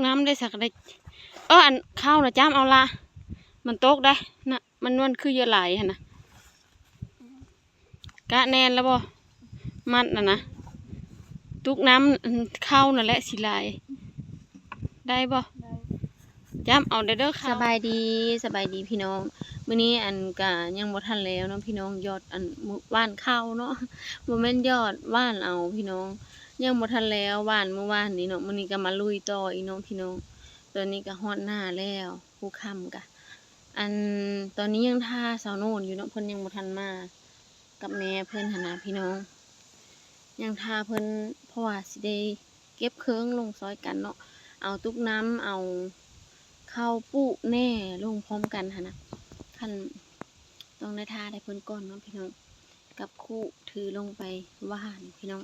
ນ້ຳໄດ້ສັກໄດ້ ເອີ ອັນເຂົ້ານະຈ້ຳເອົາລະ ມັນຕົກໄດ໋ນະ ມັນ ມັນຄືເຍອະຫຼາຍຫັ້ນນະ ກະແໜ້ນລະບໍ່ ມັດນະນະ ຕຸກນ້ຳ ເຂົ້ານັ້ນແຫຼະຊິຫຼາຍ ໄດ້ບໍ່ ຈ້ຳເອົາເດີເຂົ້າ. ສະບາຍດີ ສະບາຍດີພີ່ນ້ອງ ມື້ນີ້ອັນກະຍັງບໍ່ທັນແລ້ວເນາະພີ່ນ້ອງ ຢອດອັນຫວ່ານເຂົ້າເນາະ ບໍ່ແມ່ນຢອດ ຫວ່ານເອົາພີ່ນ້ອງ ຍັງບໍ່ທັນແລ້ວ ຫວ່ານມື້ວານນີ້ເນາະ ມື້ນີ້ກໍມາລຸຍຕໍ່ອີກເນາະພີ່ນ້ອງ. ຕອນນີ້ກໍຮອດໜ້າແລ້ວ ຄ່ຳໆ ກະ ອັນ ຕອນນີ້ຍັງຖ້າສາວໂນນຢູ່ເນາະ ເພິ່ນຍັງບໍ່ທັນມາກັບແມ່ເພິ່ນຫັ້ນນະພີ່ນ້ອງ ຍັງຖ້າເພິ່ນ ເພາະວ່າຊິໄດ້ເກັບເຄື່ອງລົງຊ່ອຍກັນເນາະ ເອົາຕຸກນ້ຳ ເອົາເຂົ້າປຸແໜ່ລົງພ້ອມກັນຫັ້ນນະ ຄັນ ຕ້ອງໄດ້ຖ້າໄດ້ເພິ່ນກ່ອນເນາະພີ່ນ້ອງ ກັບຄູ່ຖືລົງໄປຫວ່ານພີ່ນ້ອງ.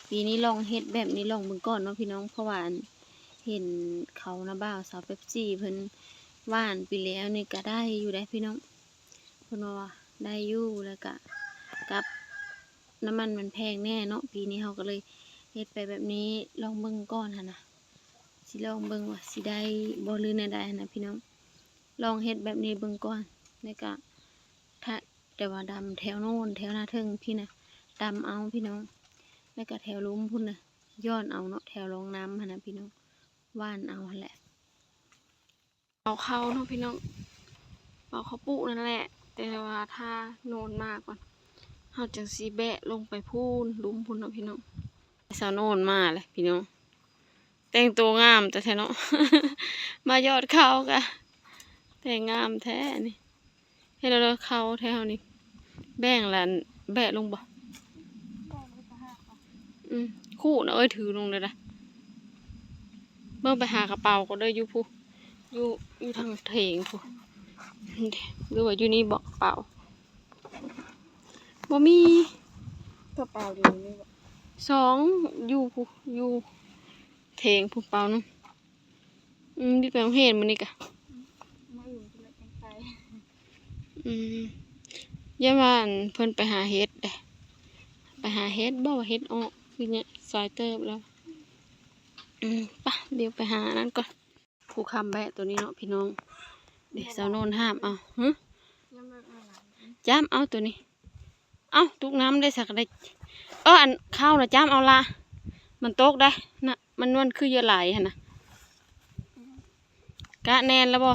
ປີນີ້ລອງເຮັດແບບນີ້ລອງເບິ່ງກ່ອນເນາະພີ່ນ້ອງ ເພາະວ່າອັນເຫັນເຂົານະ ບ່າວສາວເປັບຊີເພິ່ນຫວ່ານປີແລ້ວນີ້ກະໄດ້ຢູ່ເດ້ພີ່ນ້ອງ ເພິ່ນວ່າໄດ້ຢູ່ ແລ້ວກະກັບນ້ຳມັນມັນແພງແດ່ເນາະ ປີນີ້ເຮົາກໍເລີຍເຮັດໄປແບບນີ້ລອງເບິ່ງກ່ອນຫັ້ນນະ ຊິລອງເບິ່ງວ່າຊິໄດ້ບໍ່ ຫຼືແນວໃດຫັ້ນນະພີ່ນ້ອງ ລອງເຮັດແບບນີ້ເບິ່ງກ່ອນ ແລ້ວກະ ຖ້າ ແຕ່ວ່າດຳແຖວໂນ້ນ ແຖວໜ້າເທິງພີ້ນະ ດຳເອົາພີ່ນ້ອງ ແລ້ວກະແຖວລຸ່ມພຸ້ນນະ ຍ້ອນເອົາເນາະ ແຖວລອງນ້ຳຫັ້ນນະພີ່ນ້ອງ ຫວ່ານເອົາຫັ້ນແຫຼະ. ເປົ່າເຂົ້າເນາະພີ່ນ້ອງ ເປົ່າເຂົ້າປຸນັ້ນແຫຼະ ແຕ່ວ່າຖ້າໂນນມາກ່ອນ ເຮົາຈັ່ງຊິແບະລົງໄປພຸ້ນ ລຸ່ມພຸ້ນເນາະພີ່ນ້ອງ. ສາວໂນນມາແຫຼະພີ່ນ້ອງ ແຕ່ງໂຕງາມແທ້ໆເນາະ ມາຢອດເຂົ້າກະແຕ່ງງາມແທ້ນີ້. ເຮັດແລ້ວເດີ ເຂົ້າແຖວນີ້ ແບ່ງລະແບະລົງບໍ່? ອືມ ຄູ່ນະເອີຍ ຖືລົງເດີ ເບິ່ງໄປຫາກະເປົາກໍເດີ ຢູ່ພຸ້ນ ຢູ່ ຢູ່ທາງເທິງພຸ້ນ ຫຼືວ່າຢູ່ນີ້ບໍ່ ກະເປົາ ບໍ່ມີ ກະເປົາຢູ່ນີ້ບໍ່? ສອງ ຢູ່ພຸ້ນ ຢູ່ເທິງພຸ້ນ ເປົາໜຶ່ງ. ອືມ ບິວໄປໂຮງຮຽນມື້ນີ້ກະ ມື້ອື່ນພຸ້ນແຫຼະຈັ່ງໄປ. ອືມ ຢ້ານວ່າອັນເພິ່ນໄປຫາເຫັດເດ້ ໄປຫາເຫັດບໍ່ ວ່າເຫັດອອກ ຄືຫຍັງ ສາຍເຕີບແລ້ວ. ອືມ ປະ ບິວໄປຫາອັນນັ້ນກ່ອນ ຄູ່ຄຳແບະໂຕນີ້ເນາະພີ່ນ້ອງ ເດ ສາວໂນນຫາບເອົາ ຫຶ ຈ້ຳເອົາໂຕນີ້. ເອົ້າ ຕຸກນ້ຳໄດ້ສັກໄດ້ ເອີ ອັນເຂົ້ານະຈ້ຳເອົາລະ ມັນຕົກໄດ໋ນະ ມັນ ມັນຄືເຍອະຫຼາຍຫັ້ນນະ ກະແໜ້ນລະບໍ່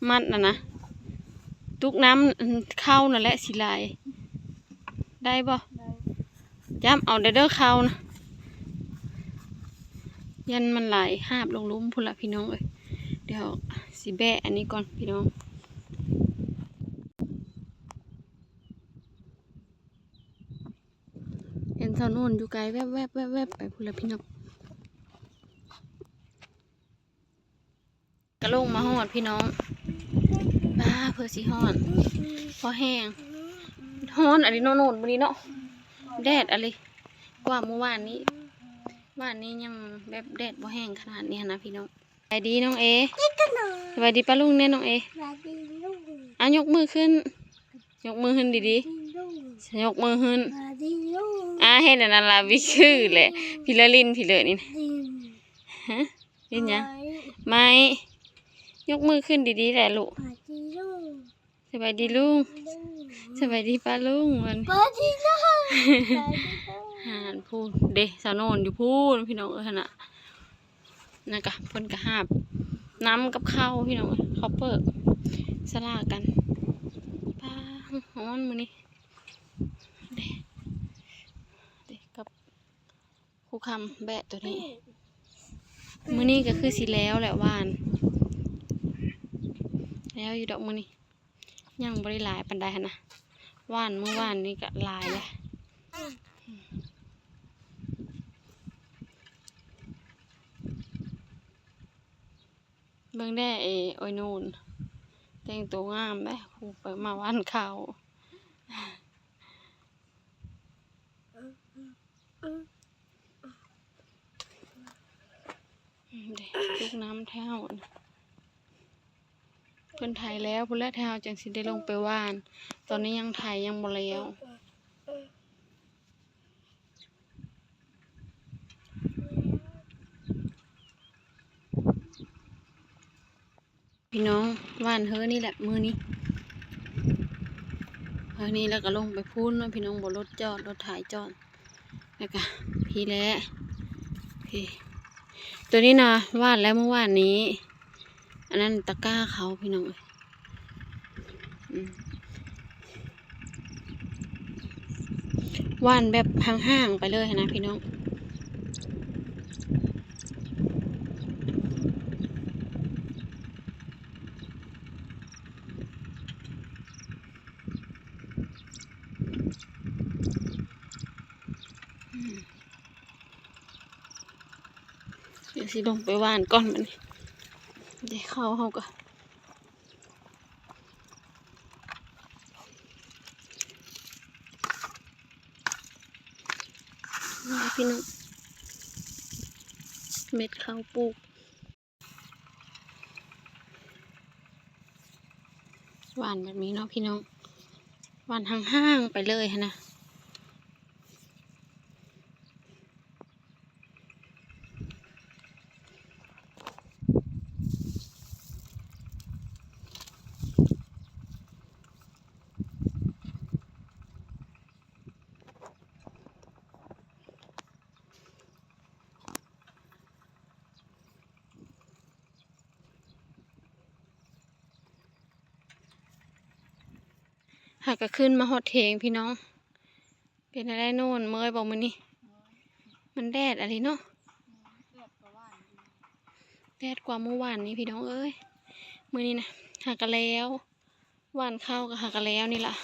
ມັດນະນະ ຕຸກນ້ຳ ເຂົ້ານັ້ນແຫຼະຊິຫຼາຍ ໄດ້ບໍ່ ຈ້ຳເອົາເດີເຂົ້ານະ ຢ້ານມັນຫຼາຍ ຫາບລົງລຸ່ມພຸ້ນລະພີ່ນ້ອງເອີຍ. ດຽວຊິແບະອັນນີ້ກ່ອນພີ່ນ້ອງ. ເຫັນສາວໂນນຢູ່ໄກແວບໆໆໆ ໄປພຸ້ນລະພີ່ນ້ອງ ກະລົງມາຮອດພີ່ນ້ອງ ປ້າ ເພື່ອຊິຮອດ ພໍແຮງ ຮ້ອນອີ່ຫຼີເນາະໂນນມື້ນີ້ເນາະ ແດດອີ່ຫຼີ ກວ່າມື້ວານນີ້ ວານນີ້ຍັງແບບແດດບໍ່ແຮງຂະໜາດນີ້ຫັ້ນນະພີ່ນ້ອງ. ສະບາຍດີນ້ອງເອ ສະບາຍດີປ້າລຸງແດ່ນ້ອງເອ ສະບາຍດີລຸງ ອ່ະ ຍົກມືຂຶ້ນ ຍົກມືຂຶ້ນດີໆ ຍົກມືຂຶ້ນ ສະບາຍດີລຸງ ອ່າ ເຮັດອັນນັ້ນລະ ວິຄືແຫຼະ ພີລະຫຼິ້ນພີເລີນີ້ນະ ຮະ ຫຼິ້ນຫຍັງ ໄມ້ ຍົກມືຂຶ້ນດີໆແຫຼະລູກ ສະບາຍດີລຸງ ສະບາຍດີລຸງ ສະບາຍດີປ້າລຸງ ສະບາຍດີລຸງ ຫານພຸ້ນເດ ສາວໂນນຢູ່ພຸ້ນ ພີ່ນ້ອງເອີຍຫັ້ນນະ. ນັ້ນກະ ເພິ່ນກະຫາບນ້ຳກັບເຂົ້າພີ່ນ້ອງເອີຍ ເຂົ້າເປີກສະຫຼາກັນ ປ້າ ຮ້ອນມື້ນີ້ ເດ ເດ ກັບຄູ່ຄຳແບະໂຕນີ້ ມື້ນີ້ກະຄືຊິແລ້ວແຫຼະຫວ່ານ ແລ້ວຢູ່ດອກມື້ນີ້ ຍັງບໍ່ໄດ້ຫຼາຍປານໃດຫັ້ນນະ ຫວ່ານມື້ວານນີ້ກະຫຼາຍແລ້ວ. ເບິ່ງແດ່ ເອ ໂອ້ຍໂນນ ແຕ່ງໂຕງາມເດ້ ຄູ່ໄປມາຫວ່ານເຂົ້າ ອືມ ເດ້ ຕຸກນ້ຳແທ້ເຮົາ ເພິ່ນໄຖແລ້ວພຸ້ນແຫຼະ ແທ້ເຮົາຈັ່ງຊິໄດ້ລົງໄປຫວ່ານ ຕອນນີ້ຍັງໄຖຍັງບໍ່ແລ້ວ. ພີ່ນ້ອງ ຫວ່ານເຮີນີ້ແຫຼະມື້ນີ້ ເຮີນີ້ແລ້ວກໍລົງໄປພຸ້ນເນາະພີ່ນ້ອງ ບໍ່ ລົດຈອດ ລົດໄຖຈອດ ແລ້ວກໍພີ້ແຫຼະ ພີ້ ໂຕນີ້ນະ ຫວ່ານແລ້ວມື້ວານນີ້ ອັນນັ້ນຕະກ້າເຂົາພີ່ນ້ອງເອີຍ ອືມ ຫວ່ານແບບຫ່າງໆໄປເລີຍຫັ້ນນະພີ່ນ້ອງ ອືມ ດຽວຊິລົງໄປຫວ່ານກ່ອນບັດນີ້ ເດ ເຂົ້າເຮົາກໍ ນີ້ພີ່ນ້ອງ ເມັດເຂົ້າປູກ ຫວ່ານແບບນີ້ເນາະພີ່ນ້ອງ ຫວ່ານຫ່າງໆໄປເລີຍຫັ້ນນະ. ຫາກໍຂຶ້ນມາຮອດເທີງພີ່ນ້ອງ ເປັນແນວໃດໂນນ ເມື່ອຍບໍ່ມື້ນີ້? ມັນແດດອີ່ຫຼີເນາະ ແດດກວ່າມື້ວານນີ້ພີ່ນ້ອງເອີຍ ມື້ນີ້ນະ ຫາກໍແລ້ວ ຫວ່ານເຂົ້າກໍຫາກໍແລ້ວນີ້ລະ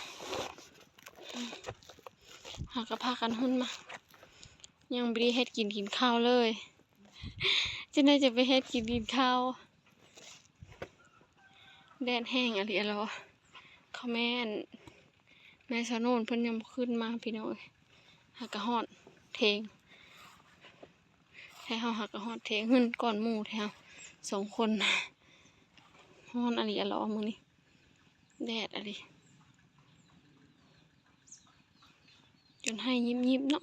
ຫາກໍພາກັນຮຸ່ນມາ ຍັງບໍ່ໄດ້ເຮັດກິນ ກິນເຂົ້າເລີຍ ຈັ່ງໃດຈະໄປເຮັດກິນ ກິນເຂົ້າ ແດດແຮງອີ່ຫຼີລະ ເຂົາແມ່ນ ນາຍສາວໂນນເພິ່ນຍັງບໍ່ຂຶ້ນມາພີ່ນ້ອງເອີຍ ຫາກໍຮອດເທີງ ແທ້ເຮົາຫາກໍຮອດເທີງ ຂຶ້ນກ່ອນໝູ່ແທ້ເຮົາສອງຄົນ ຮ້ອນອີ່ຫຼີລະມື້ນີ້ ແດດອີ່ຫຼີ ຈົນໄຫ້ຍິບໆເນາະ.